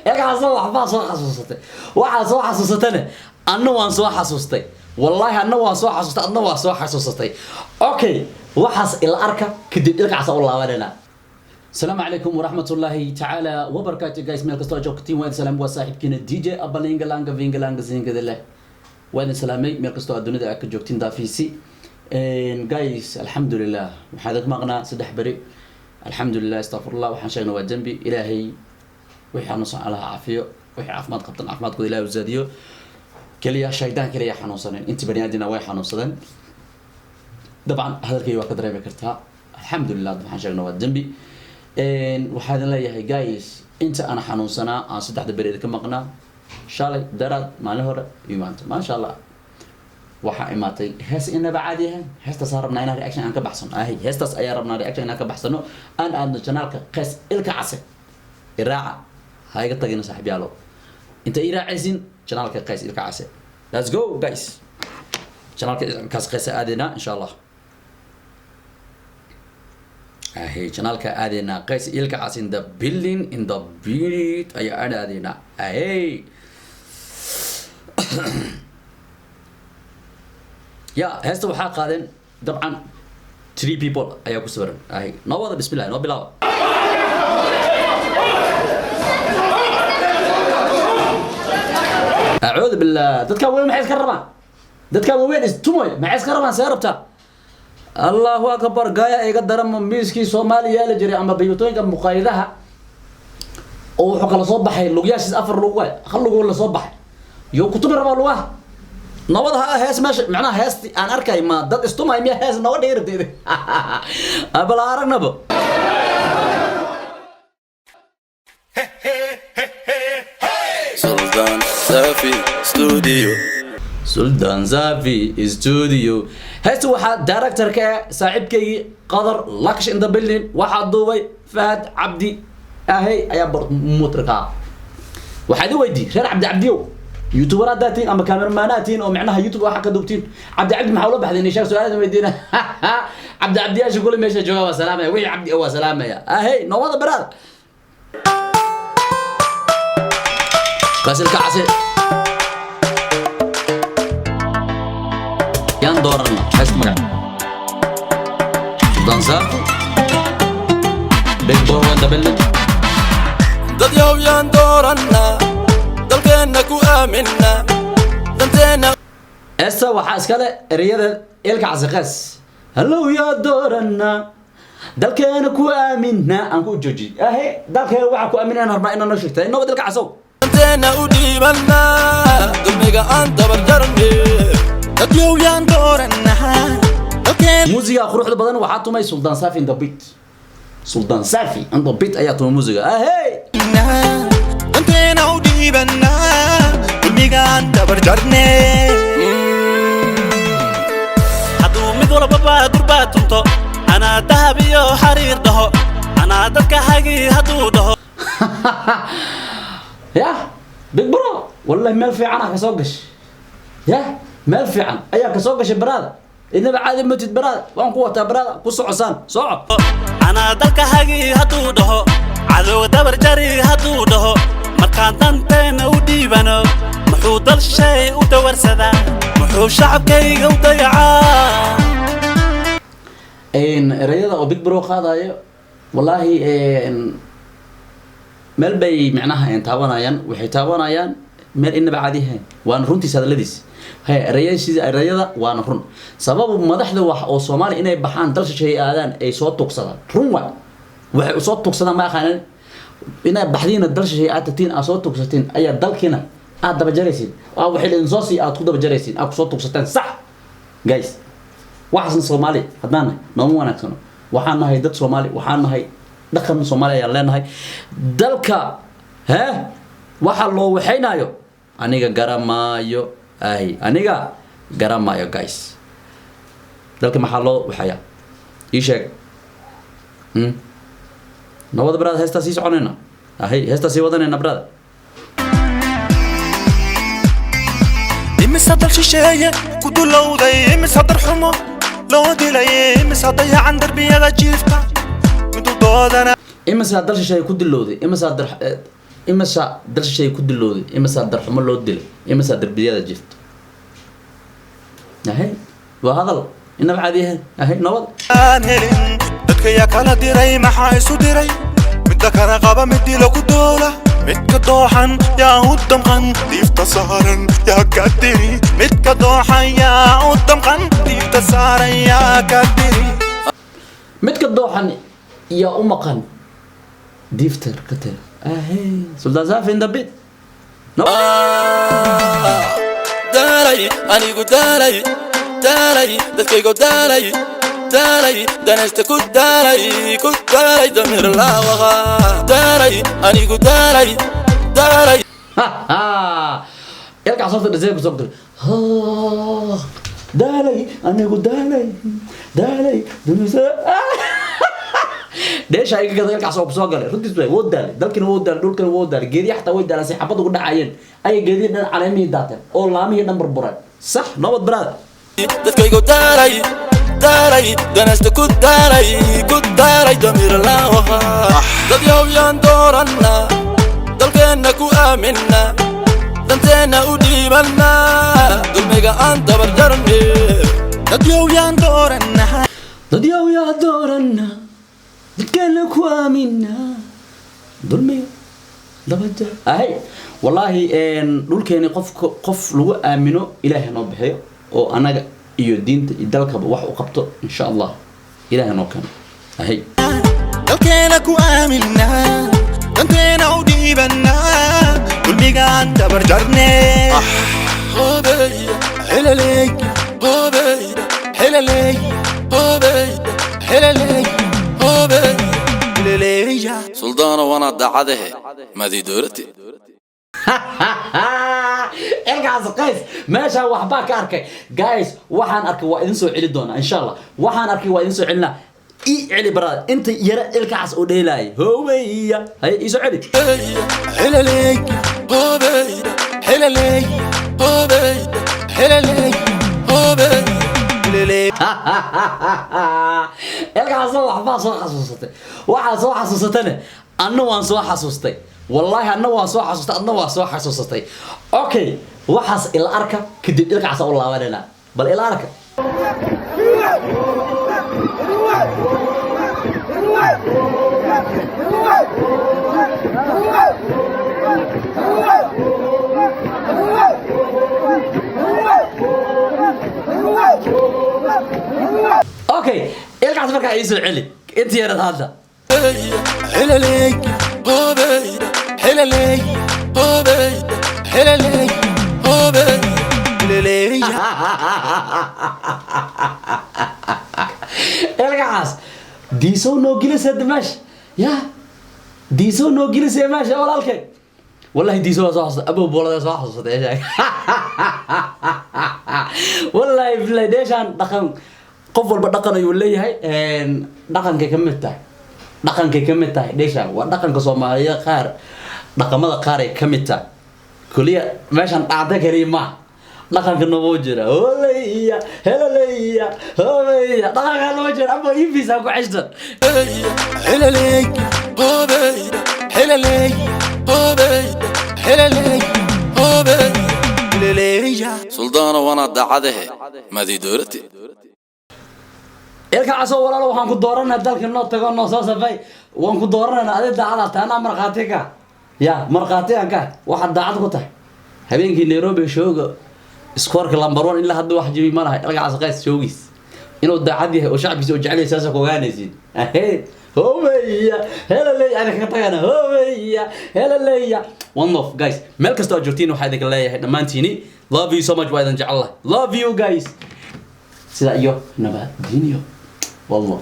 Ilkaasoo waxbaa soo xasuusatay, waxaa soo xasuusatane anna waan soo xasuustay. Wallaahi anna waan soo xasuustay, adna waa soo xasuusatay. Okay, waxaas ila arka kadib ilkaasa u laabanayna. Asalaamu calaykum waraxmatullaahi tacaala wabarakaatu. Guys, meel kastoo aad joogtiin waa idin salaam. Waa saaxiibkiina DJ Abalingalanga Vingalanga Zingada leh. Waa idin salaamay meel kastoo aad dunida aad ka joogtiin daafiisi. Guys, alxamdulilah, waxaan idinka maqnaa 3 beri. Alxamdulilah, astaqfirullah, waxaan sheegnay waa dembi. Ilaahay wixii xanuunsan Allaha caafiyo, wixii caafimaad qabtan caafimaadkooda Ilahay u zaadiyo. Keliya shaydaan keliya xanuunsanen, intii bani aadina way xanuunsadeen. Dabcan hadalkayga waa ka dareemi kartaa. Alxamdulilah, waxaan sheegnay waa dembi. Waxaa idin leeyahay guys, inta aan xanuunsanaa aan saddexda beri idinka maqnaa, shalay, daraad, maalin hore iyo maanta, maasha Allah, waxaa imaatay hees inaba caadi ahayn. Heestaas rabnaa inaan reaction aan ka baxsano. Ahay, heestaas ayaa rabnaa reaction inaan ka baxsano, aan aadno channelka Qeys Ilka Case. Iraaca, ha iga tagina saaxiibyaalo. Inta ii raacaysin channelka Qeys Ilka Case. Let's go guys, channelka kaas Qeys aadayna insha Allah. Ahay, channelka aadayna Qeys Ilka Case in the building, in the beat ayaa aan aadaynaa. Ahay ya, heesta waxaa qaadeen dabcan three people ayaa ku sawiran. Ahay, noo wada, bismillah, noo bilaaba. Acuudu billah, dadkaan weyn maxay iska rabaan? Dadkaan waaweyn istumoy maxay iska rabaan? See rabtaa? Allahu akbar, gaaya iga darama. Miiskii Soomaaliya yaali jiray ama bayutooyinka muqaayadaha oo wuxuu kala soo baxay lugyaashiis, afar lug waay, hal lugoo la soo baxay yo kutubi rabaa lugaha. Nabad ha hees meesha, macnaha heesti aan arkay ma dad istumay miya? Hees nooga dhigi rabtay bal aragnaba. Sultan Safi Studio. Sultan Safi Studio. Heesta waxaa directorka eh saaxiibkaygii Qadar Laksh in the building. Waxaa duubay Fahad Cabdi ahey ayaa mutrika. Waxaa idin weydii reer Cabdi Cabdiyow, youtuber haddaa tihiin ama cameramaanaa tihiin oo micnaha YouTube waxa ka duubtiin, Cabdi Cabdi maxaa ula baxday? Sheeg su-aaladan weydiina. Cabdi Cabdiyaasha kule meesha jooga waa salaamaya, wixii Cabdi waa salaamaya. Ahey, noomada baraada Qasilka Case yaan doorana. Heesta magac Sultan Safi, Big Boy in the building. Dad yow yaan doorannaa, dalkeenna ku aaminaa, danteenna. Heesta waxaa iskale ereyada Ilka Casiqees. Hallow, yaa doorana, dalkeena ku aaminaa, aan ku joojiyey. Ahe, dalkeena waxaa ku aaminaan rabnaa inaa noo sheegtay nabad Ilka Casow. Danteena u dhiibannaa, dulmiga aan dabar jarne. Dad yow yaan doorannaa, dalkeenna. Muusiga quruxda badan waxaa tumay Sultan Safi in the beat. Sultan Safi in the beat ayaa tumay muusiga. Ahey, danteena u dhiibannaa, dulmiga aan dabar jarne. Hadduu mid walbaba durbaa tunto, anaa dahab iyo xariir dhaho, anaa dadka hagi hadduu dhaho. Ya big bro, wallahi meel fiican ah kasoo gashay. Ya, meel fiican ayaa kasoo gashay baraada. Idnaba caadi matid baraada, waan ku wataa baraada, ku socosaan soco. Anaa dalka hagi hadduu dhaho, cadowga dabar jari hadduu dhaho, markaan danteena u dhiibano, muxuu dal shay u dawarsadaa? Muxuu shacabkayga u dayacaa? Ereyada oo big bro qaadayo wallaahi meel bay micnaha taabanayaan, waxay taabanayaan meel inaba caadi ahayn. Waana runtiis hadaladiis he, ereyadiisa, ereyada waana run. Sababu madaxda wax oo Soomaaliya inay baxaan, dal shisheeye aadaan, ay soo tuugsadaan, run waay. Waxay usoo tuugsadaan ma aqaanin. Inaad baxdiina dal shisheeye aad tagtiin, aad soo tuugsatiin, ayaa dalkiina aad dabajaraysiin, aa waxay idin soo sii aad ku dabajaraysiin, aad kusoo tuugsateen. Sax guys, waxaasna Soomaali haddaan nahay nooma wanaagsano. Waxaan nahay dad Soomaali, waxaan nahay dhaqan Soomaali ayaan leenahay. Dalka hee waxa loo waxaynaayo aniga garamaayo. Ay, aniga garamaayo guys, dalka maxaa loo waxayaa? Ii sheeg. Nabada brother, heestaa sii soconayna. Ahay, heestaa sii wadanayna brother. Imise dal shisheeye ku dulowday, imise dar xumo Loo dilay? Imisa dayacan darbiyada jiifta, midu doodana? Imisaa dal shisheeye ku dilowday? Imisaa dal shisheeye ku dilowday? Imisaa darxumo loo dilay? Imisaa darbiyada jirta? Ahay, waa hadal inaba caadi ahayn. Ahay, nabad. Aan helin. Dadka yaa kala diray? Maxaa isu diray? Midda kala qaba, midii lagu doola. Midka dooxan yaa u damqan, diifta saaran yaa ka diri. Midka dooxan yaa u damqan, diifta saaran yaa ka diri. Midka dooxan yaa u maqan, diifta ka tira. Ahay, Sultan Safi in the beat, no. Daalay anigu, daalay, daalay dadkaygo, daalay, daalay danaysta ku daalay, ku daalay damiir laawaqa, daalay anigu, daalay, daalay. Ilkaas horta dhisay kusoo galay. Daalay anigu, daalay, daalay dunisa dheesha iga gada. Ilkaas oo kusoo galay, runtiis waay. Wuu daalay, dalkina wuu daalay, dhulkina wuu daalay, geediya xataa way daalaan. Si xabad ugu dhacayeen ayay geediya dhan caleemihii daateen oo laamihii dhan burbureen. Sax, nabad, brother. Dadkaygo daalay, daalay danaysta ku daalay, ku daalay damiir laawaqa. Dad yawyaan dooranna, dalkeenna ku aaminna, danteenna u dhiibanna, dulmiga aan dabar jarne. Dad yowyaan dooranna. Dad yaa doorana, dadkeena ku aamina, dulmiga dabaja. Ahay, wallaahi dhulkeeni qofka qof lagu aamino Ilaahay noo bixiyo oo anaga iyo diinta iyo dalkaba wax u qabto, insha Allah Ilaahay noo keeno. Ahay. Dalkeena ku aaminna, danteena u dhiibanna, dulmigaan dabar jarne. Helaley, helaley, helaley, helaleya. Suldaano, waana daacadahe madii dowladti. Ilkaas qays, meeshaan waxbaa ka arkay, guys. Waxaan arkay waa idin soo celi doonaa, insha Allah. Waxaan arkay waa idin soo celinaa. Ii celi, brother, inta yara ilkaas oo dheelaayay. Hooweya, haye, ii soo celi. Helaley, helaley, helaley, helaley. Ilkaas waxbaa soo xasuusatay. Waxaa soo xasuusatane anna waan soo xasuustay. Wallaahi anna waan soo xasuustay, adna waa soo xasuusatay. Okay, waxaas ila arka, kadib ilkaas u laabanayna. Bal ila arka. Okay, ilkaas markaa ii soo celi inta yarad hadda. Helaley, helaley, helaley, helaley. Ilkaas diisow noo gelisay meesha, ya diisow noo gelisay meesha, walaalkay. Wallahi diisow waa soo xasuustay, abow boolada soo xasuusatay eeshaan. Wallahi billahi, dheeshaan dhaqan, qof walba dhaqan ayuu leeyahay. Dhaqankay ka mid tahay, dhaqankay ka mid tahay dheeshaan. Waa dhaqanka Soomaaliya qaar, dhaqamada qaar ay ka mid tahay. Koliya meeshaan dhacda kaliya maaha, dhaqanka noo jira. Holeya, helaleya, holeya, dhaqanka noo jira ama ifisa ku ceshtan. Helaley, helaley, helaley, helaleya. Suldaano, waana daacadahe madii dowladti. Ilka casoo, walaalo, waxaan ku dooranaa dalka noo tago, noo soo safay. Waan ku dooranayna. Adi daacada tahay, anaa markhaati ka ya markhaati aan ka waxaad daacad ku tahay. Habeenkii Nairobi shooga scoorka number one ilaa hadda wax jibi ma laha. Ilka Cas Qays shoogiis inuu daacad yahay oo shacbiisa oo jecel yahay, saasa ku ogaanaysid. Ahe, howeya, helaley, ana kaga tagana. Howeya, helaleya, one love, guys. Meel kasta oo joogtiin waxaa idinka leeyahay dhammaantiini love you so much. Waa idin jecel lahay. Love you guys. Sidaa iyo nabadgelyo, wallah.